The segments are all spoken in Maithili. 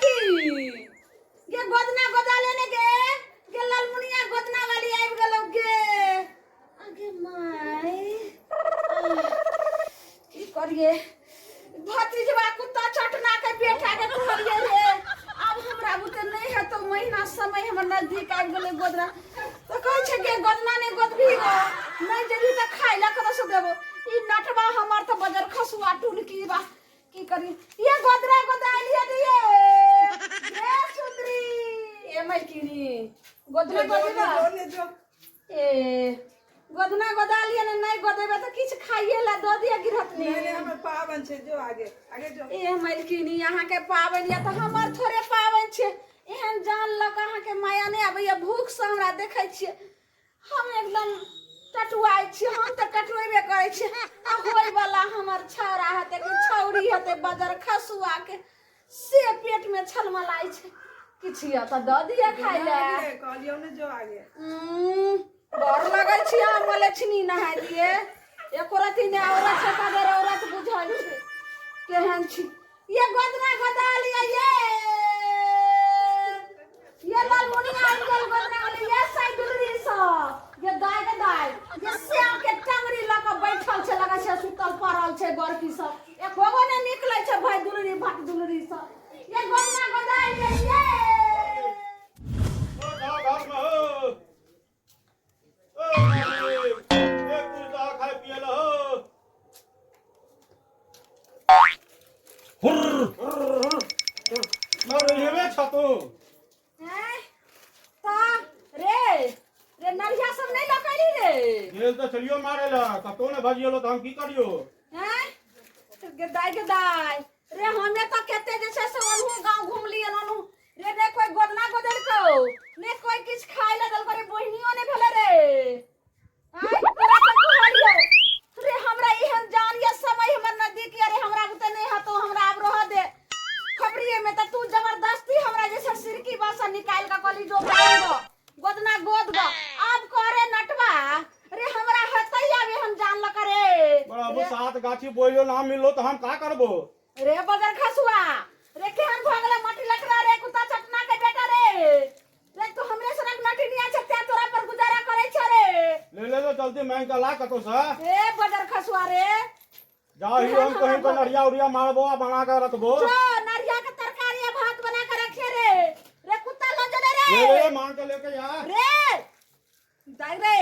गोरकी गे गोदना गोदा लेने गे गे ललमुनिया गोदना वाली आबि गेलौ गे आगे माय की करिए भतीजवा कुत्ता चटना के बेटा के कहलिए रे आब हमरा बुते नहीं हेतौ महीना समय हमर नजदीक आबि गेलै गोदना तऽ कहै छै गे गोदना नहि गोदबी गो नहि जेबही तऽ खाइ लए कतऽ से देबो ई नटवा हमर तऽ बजर खसुआ टुनकी बा की करी ये गोदरा गोदा लिया दिए रे सुंदरी ए मलकिनी गोदरा गोदरा ए गोदना गोदा लिया ने नहीं गोदेबे तो किछ खाइए ला दऽ दिया गिरहतनी नहीं नहीं हमर पावन छै जो आगे आगे जो ए मलकिनी अहाँके पाबनि यऽ तऽ हमर थोड़े पाबनि छै एहन जान लऽ कऽ अहाँके माया नहि आबैया भूखसँ हमरा देखै छियै हम एकदम टटुआइ छी हम तऽ टटुएबे करै छी आ होइवला हमर छौड़ा हेतै कि छौड़ी हेतै बजर खसुआके से पेटमे छलमलाइ छै किछु यऽ तऽ दऽ दिअ खाइ लए कहलियौ ने जो आगे डर लगै छी अहाँ मलक्षणी नहाय दिए एको रति नहि औरत छै तगर औरत बुझल छै केहन छी ये गोदना गोदा लिया ये ये लालमुनिया आबि गेल गोदना वाली ये साइड दुलरी सब ये दाय के दाय ये श्याम के टंगरी लऽ कऽ बैठल छै लगै छै सुतल पड़ल छै गोरकी सब एको गो नहि निकलै छै भाई दुलरी भट दुलरी सब ये गोदना गोदा लिया ये घर में हो ओ मालिक, एक कुर्ता खाय पिए ला हो मर छतो हैं? ता रे रे नरिया सब नहीं लकैली रे गेल तऽ चलियो मारे ला कतौ ने भजियलो तऽ हम की करियो हैं गे दाइ गे दाइ रे हमे तऽ कते जे छै से ओनहु गाँव घुमलियै ओनहु रे ने कोई गोदना गोदलको ने कोई किछु खाइ लए देलको रे बहिनियो ने भेलै रे आँय तोरा तऽ कहलियौ रे हमरा एहन जान या समय हमर नजदीक या रे हमरा बुते नहि हतो हमरा आब रह दे खबरिए में तऽ तू जबरदस्ती हमरा जैसे सिरकी बासा निकाल के कहली जो बांध गो गोदना गोद गो आब करे नटवा रे हमरा हेतै आब एहन जान लक रे बड़ा अब सात गाछी बोइलो ना मिललो तऽ हम का करबो रे बजर खसुआ रे केहन भऽ गेलै माटी लकड़ा रे कुत्ता चटना के बेटा रे रे तू हमरे सनक नटिनिया छै तें तोरा पर गुजारा करै छै रे ले ले तो जल्दी मांग के ला कतो से रे बजर खसुआ रे जा ही हम कहीं पर नरिया उरिया मारबो आ बना के रखबो जो नरिया के तरकारी आ भात बना के रखे रे रे कुत्ता लऽ जले रे ले ले मांग के लेके जा रे दाई रे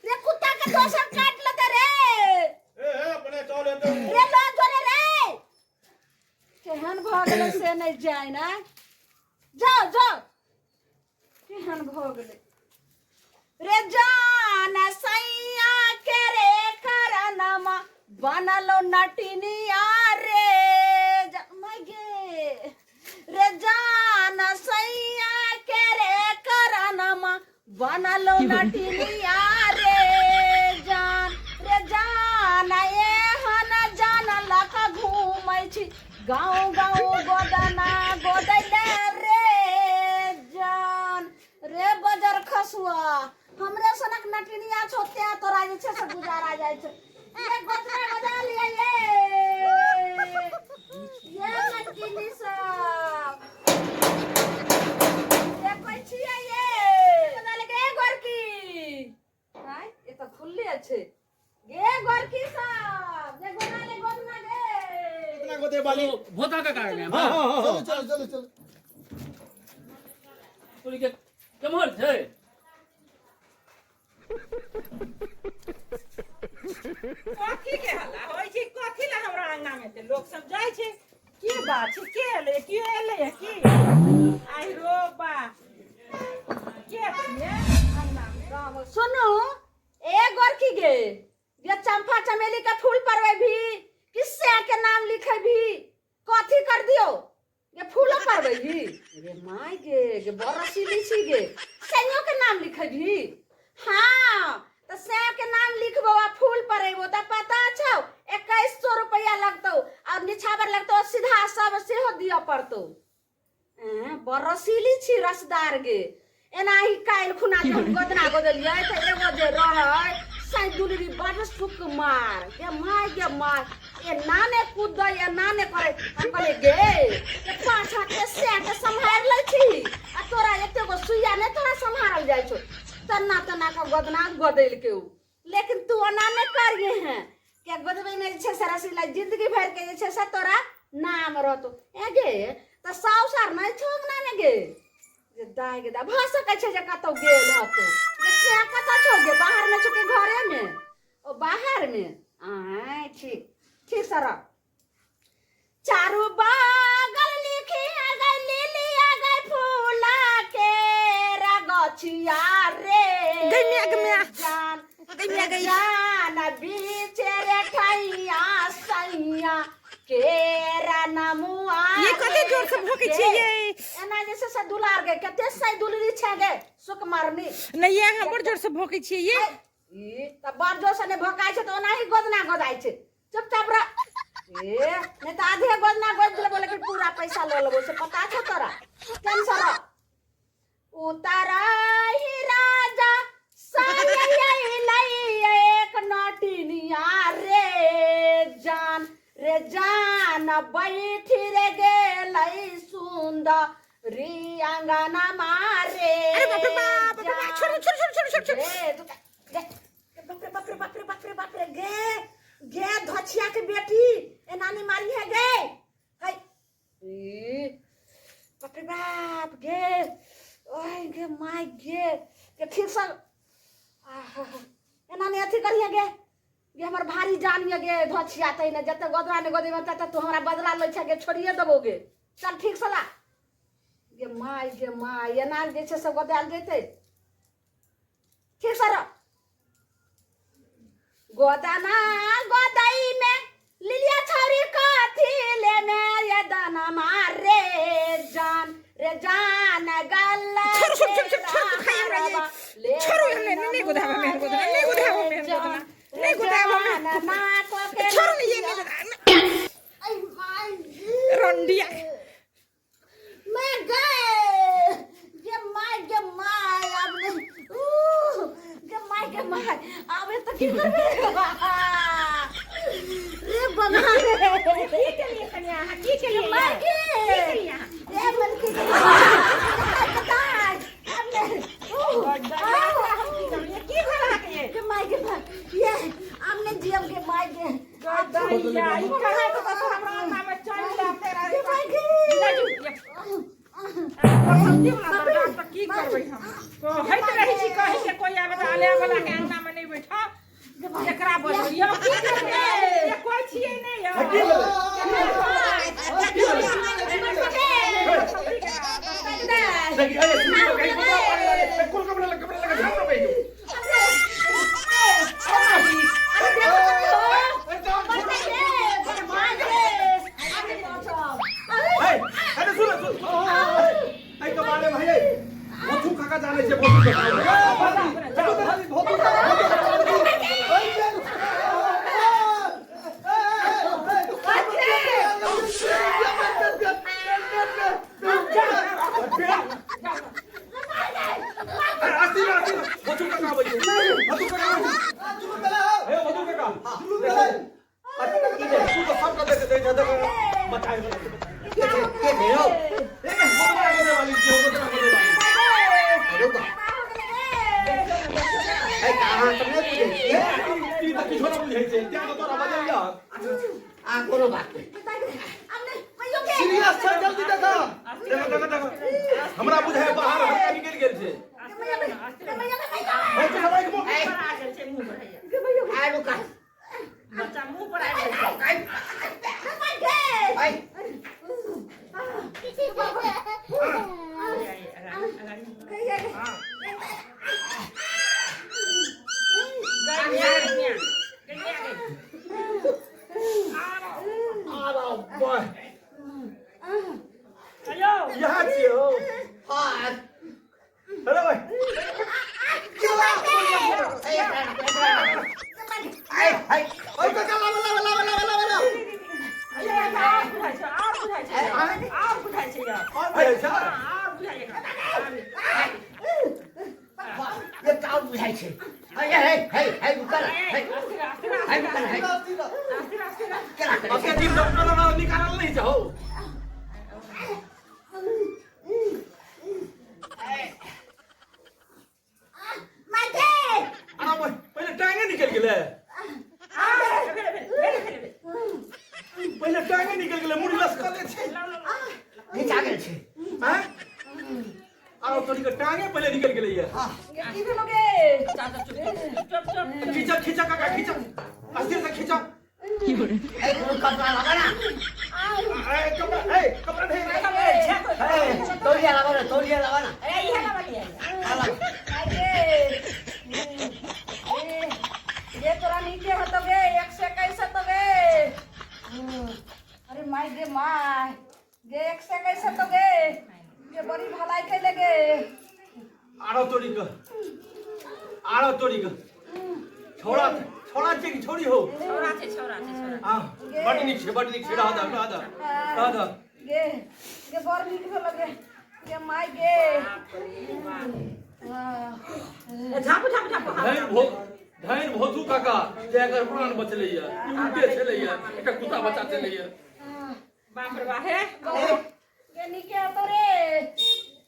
रे कुत्ता के दोसर काट लेते रे ए ए अपने चल एते रे लऽ जले रे केहन भऽ गेलै से नहि जाय ने जाओ जाओ केहन भऽ गेलै रे जान सैया के रे करनमा बनलो नटिनिया रे माय गे रे जान सैया के रे करनमा बनलो नटिनिया रे जान रे जान एहन जान लक घूमै छी गाँव गाँव गोदना गोदैले रे जान रे बजर खसुआ हमरे सनक नटिनिया छौ तें तोरा जे छै से गुजारा जाइ छै ये गोदना गोदा लिया ये ये नटिनी सब ये कोई छियै ये गोदा ले गे गोरकी आय ये तऽ खुलले छै गे गोरकी सब ये गोदना ले गोदना गे कितना गोदे वाली भोता का कारण है हां हां चलो चलो चलो चलो तोरी के केम्हर छै कथी के हल्ला होइ छै कथी ला हमरा अंगना में ते लोग सब जाइ छै की बात छै के एलै के एलै की आइ रो बा के छियै अंगना में सुनू ए गोरकी गे ये चंपा चमेली के फूल परवे भी किससे के नाम लिखे भी कथी कर दियो ये फूलो परवे भी रे माय गे गे बड़ रसीली छी गे सैनियो के नाम लिखे भी हाँ तो सैं के नाम लिखबो आ फूल परेबो त पता छौ 2100 रुपया लगतौ और निछावर लगतौ सीधा सब सेहो दिअ पड़तौ बड़ रसीली छी रसदार गे एनाही काल्हि खुना जे हम गोदना गोदलियै तऽ एगो जे रहै साइ दुलरी बड़ सुकुमार गे माय गे माय एना ने कूदै एना ने करे। हम कहलियै गे के पाछा के सैह के सम्हारि लै छी आ तोरा एते गो सुइया नहि तोरा सम्हारल जाइ छौ। तना तना के गोदना गोदैलकै उ, लेकिन तू ओना नहि करिए हैं के गोदबै नहि जे छै से रसीला जिंदगी भरि के जे छै से तोरा नाम रहतौ। ए गे तऽ साउस आर नहि छौ अंगना मे गे? जे दाय गे दाय भऽ सकै छै जे कतौ गेल हतौ। जे से कतऽ छौ गे, बाहर मे छौ कि घरे मे? ओ बाहर मे। आँय ठीक ठीक सर। चारू बगल लिखी गई लिलिया गई फूला के रगछिया रे गई मिया, गई मिया। जान गई मिया, गई। जान बीच रे ठैया सैया केरा नमुआ। ये कते जोर से भोकै छियै ये? एना जे छै से दुलार गे कते सै दुलरी छै गे सुख मारनी। नहि ये अहाँ बड़ जोर से भोकै छियै ये। ई तऽ बड़ जोर से नहि भोकाइ छै तऽ ओनाही गोदना गोदाइ छै। चुपचाप रह ए, नहीं तऽ आधे गोदना गोद लेबो लेकिन पूरा पैसा लऽ लेबो से पता छौ तोरा। टेंशन रह। उतर ही राजा एक नटिनिया रे जान रे जान बैठी रे गेलै सुंदरी अंगना मारे। अरे बाप रे बाप, बाप रे बाप, छोड़ू छोड़ू छोड़ू छोड़ू छोड़ू। गे, तू गे, बाप रे बाप रे बाप रे बाप रे बाप रे गे गे धोछिया के बेटी एना नहीं मारी है गे। हाय ई, बाप रे बाप गे ओए गे my गे के ठीक से आहा, एना नहीं अथी करिए गे गे हमर भारी जान ये गे धोछिया तै ने जते गोदरा ने गोदेबे तते तू हमरा बदला लै छै गे छोड़िए देबो गे। चल ठीक से ला गे my गे my एना जे छै से गोदायल जेतै। ठीक सर। गोदना गोदई में लिलिया छौरी कथी ले में ये दाना मारे जान रे जान गल्ला। छोड़ू छोड़ू छोड़ू छोड़ू छोड़ू खाइ हमरा ये। छोड़ू हमने नहीं गोदाबा में गोदना नहीं गोदाबा में गोदना नहीं गोदाबा में छोड़ू नहीं ये नहीं गोदाबा रंडिया। मैं गए गे my गे my अब नहीं ऊ गे my गे my आबे तो की करबे रे बना रे। की केलियै कनिया अहाँ, की केलियै? माय गे की केलियै अहाँ? ए मन की कताय अब नहीं ऊ की भेल अहाँके ये? गे my गे my ये हमने जियम गे my गे। गदैया, ई कहाँ के कतौ हमरा अंगना में चलि जाते रहे। गे my गे। की करबै हम? कहैत रहै छी कहै के कोई आबे तऽ आले वाला के अंगना में नहि बैठा एकरा बजबियौ। की करबै ये, कोई छियै नहि यौ। की भेलै? देखी, अरे, सुनियो, कहीं कपड़ा पानी लागे, कुल कपड़ा लगा, कपड़ा लगा, झाड़ पे जो। अरे सुन सुन, एहि के बारे में हे भोथू काका जानै छै। भोथू काका भोथू काका भोथू काका आबै छै। भोथू काका आबै छै। हे भोथू काका, तू तऽ सबके देख दै छै, देख बचाइ के छै यौ? गोदना गोदे वाली छियै, गोदना गोदे वाली। है अहाँ सब नहि बुझै छियै। ई तऽ किछो नहि बुझै छै, तें तऽ तोरा बजैया। आ कोनो बात नहि, सीरियस छै, जल्दी देखा देखा देखा देखा। हमरा बुझाय बाहर हल्का निकलि गेल छै। हे, तू सब आँखि मुँह। आइ रुका। बच्चा मुँह पर आबि गेल छै। ऐ गैया गैया गैया गै। आरा बाय। अयो। यहाँ छियै हो? हाँ। हेलो भाई। ऐ है। ओइ काका, लाबो लाबो लाबो लाबो लाबो लाबो। अयो, एकरा आओर बुझाइ छै, आओर बुझाइ छै, आओर बुझाइ छै यौ। और बुझाइ छै? हँ, आओर बुझाइ एकरा। एकटा आओर बुझाइ छै। है है है है रुकल है। अस्थिर अस्थिर। है रुकल है। अस्थिर अस्थिर। केना करै ओते दिन डॉक्टर लग निकालल नहि छै हौ। माइके। आराम, पहिले टांगे निकलि गेलै। पहिले टांगे निकलि गेलै, मुड़ी लसकले छै। घिचा गेल छै। आँय? आरो तोरी के टांगे पहिले निकलि गेलैया। की भेलो गे? खींचा खींचा काका, खींचा, अस्थिर से खींचा। ए, कोनो कपड़ा लगा ना। ए कपड़ा, ए कपड़ा नहीं। ए, तौलिया लगा ना, तौलिया लगा ना। माइके, ए ये तोरा नीचे हतो गे, 121 हतो गे। अरे my गे my गे, 121 हतो गे। ये बड़ी भलाई कैले गे। आरो तोरी के, आरो तोरी के। छोड़ा छोड़ा छै कि छोड़ी हो? छौड़ा छै, छौड़ा छै, छौड़ा। आ बड नीक छै, बड नीक छै। रह दह, रह दह, रह दह। गे गे, बड़ नीक भेलो गे। गे my गे। झापू झापू झापू। धैन भो धैन भोथू काका जे एकर प्राण बचलैया। ई उल्टे छलैया, एकटा कुत्ता बच्चा छलैया। बाप रे बाप, हे। गे नीके हतो रे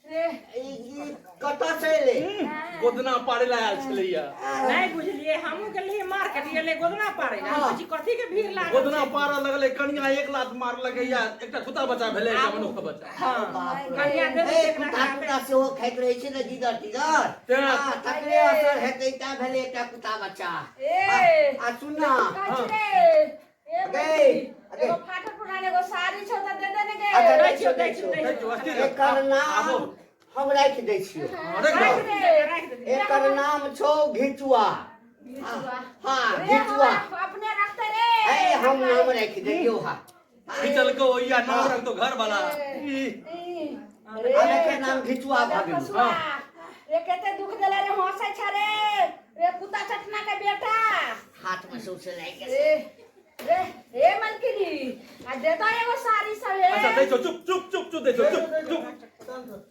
रे। ई कतऽ से एलै? गोदना पाड़े ला आयल छलैया। नहीं बुझलिए, हमहूँ गेलिए मार्केट, गेलै गोदना पारे ला। हम कथी के भीड़ लागल? गोदना पारऽ लगलै, कनिया एक लात मारलकै या एकटा कुत्ता बच्चा भेलै, एकटा मनुख बच्चा। हाँ। बाप रे। कनिया दे ए, कुत्ता कुत्ता सेहो खाइत रहै छै ने जिदर जिदर। तें। हाँ, तकरे असर हेतै तैं भेलै एकटा कुत्ता बच्चा। ए। आ सुन ना। कहै छी रे ए। अगे, मौसी, अगे। एगो फाटल पुरान एगो साड़ी छौ तऽ दे दे ने गे। अच्छा, दै दै छियौ, छियौ, दै दै छियौ। छियौ, दै छियौ। अस्थिर। एकर नाम आबो। हम राखि दै छियौ। राखि दो। दे। राखि दे। एकर नाम छौ घिचुआ। हाँ, रे, घिचुआ। हमरा अपने रखते रे। ए, हम नाम राखि देलियौ। हा। खिचलको या नाम रख दो घर वाला। ई ई, आब एकर नाम घिचुआ भऽ गेल। कसुआ रे, कते दुख देले रे। हंसै छ रे रे कुत्ता चटना के बेटा। हाथ में सौंसे लागि गेल। रे रे ए मलकिनी, आ दे दो एगो साड़ी सब। अच्छा, दै छौ। चुप चुप चुप चुप, दै छौ, चुप चुप।